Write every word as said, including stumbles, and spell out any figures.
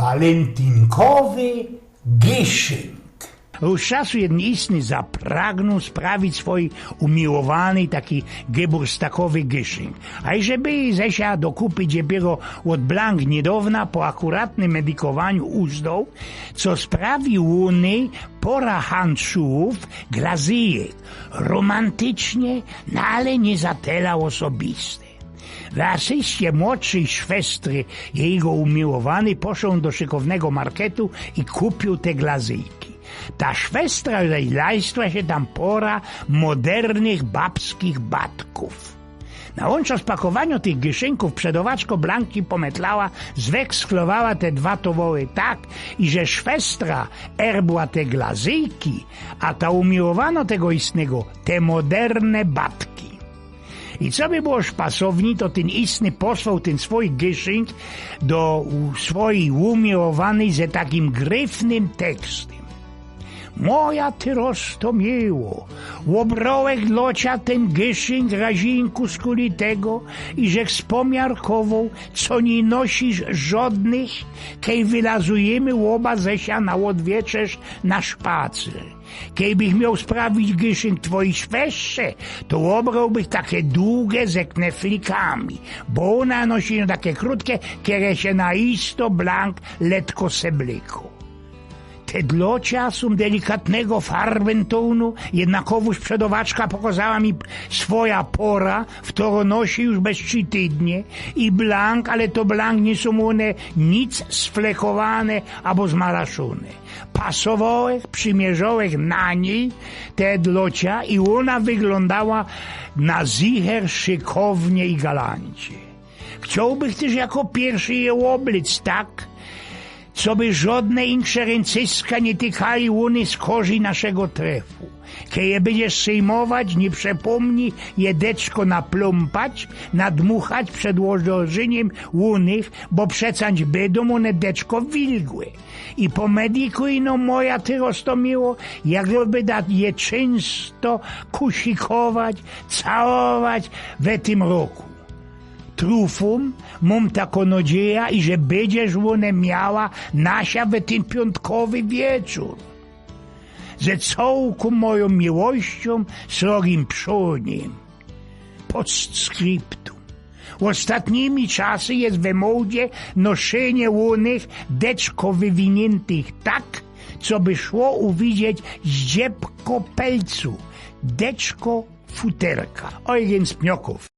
Walentinkowy gyszynk. Rōz czasu jedyn istny zapragnōł sprawić swojij umiłowanej taki geburstakowy gyszynk. A i żeby Zesia dokupić, dopiero ôd Blank niydŏwna po akuratnym medikowaniu uznŏł, co sprawił u nyj pora handszułōw glazyjek. Romantycznie, no ale niy za tela ôsobiste. W asyście młodszyj szwestry jejigo umiłowanej poszoł do szykownego marketu i kupiōł te glazyjki. Ta szwestra zajlajstła sie tam pora modernych babskich batkōw. Na łōnczo spakowaniu tych gyszynkōw przedŏwaczko Blanki pometlała, zweksklowała te dwa towory tak, iże szwestra erbła te glazyjki, a ta umiłowanŏ tego istnego te moderne batki. I co by było szpasownij, to tyn istny posłoł tyn swōj gyszynk do u-, swojij umiłowanej ze takim gryfnym tekstym. Moja ty rosto miło, ôbrŏłech dlŏ cia tyn gyszynk, Razinku, skuli tego, iżech spomiarkowoł, co niy nosisz żŏdnych, kej wylazujymy ôba Zesia na ôdwieczerz na szpacer. Kejbych mioł sprawić gyszynk twojij szwestrze, to ôbrŏłbych take duge ze kneflikami, bo ôna nosi no take krōtke, kere sie na isto Blank letko seblykŏ. Te dlŏ cia sōm delikatnego farbentołnu, jednakowŏż przedŏwaczka pokŏzała mi swoja pora, wtoro nosi już bez trzi tydnie, i Blank, ale to Blank, niy sōm ône nic sflekowane abo zmaraszōne. Pasowołech, przymierzŏłech na nij te dlŏ cia i ôna wyglōndała na zicher szykownie i galancie. Chciołbych tyż jako piyrszy je ôblyc tak, coby żŏdne insze ryncyska niy tykali ône skorzij naszego trefu. Kej je bydziesz szyjmować, niy przepōmnij je deczko naplōmpać, nadmuchać przed ôdłożyniym ônych, bo przecã bydōm ône deczko wilgłe. I pomedikuj no, moja ty rosto miło, jak by da je czynsto kusikować, całować we tym roku. Trōfōm, mōm takõ nadzieja, iże bydziesz ône miała na sia we tyn piōntkowy wieczōr. Ze cołkōm mojōm miłościōm, srogim Przonim. Postscriptum. Ôstatnimi czasy je we modzie noszynie ônych deczko wywinyntych tak, coby szło uwidzieć zdziebko pelcu, deczko futerka. Ojgyn z Pniokōw.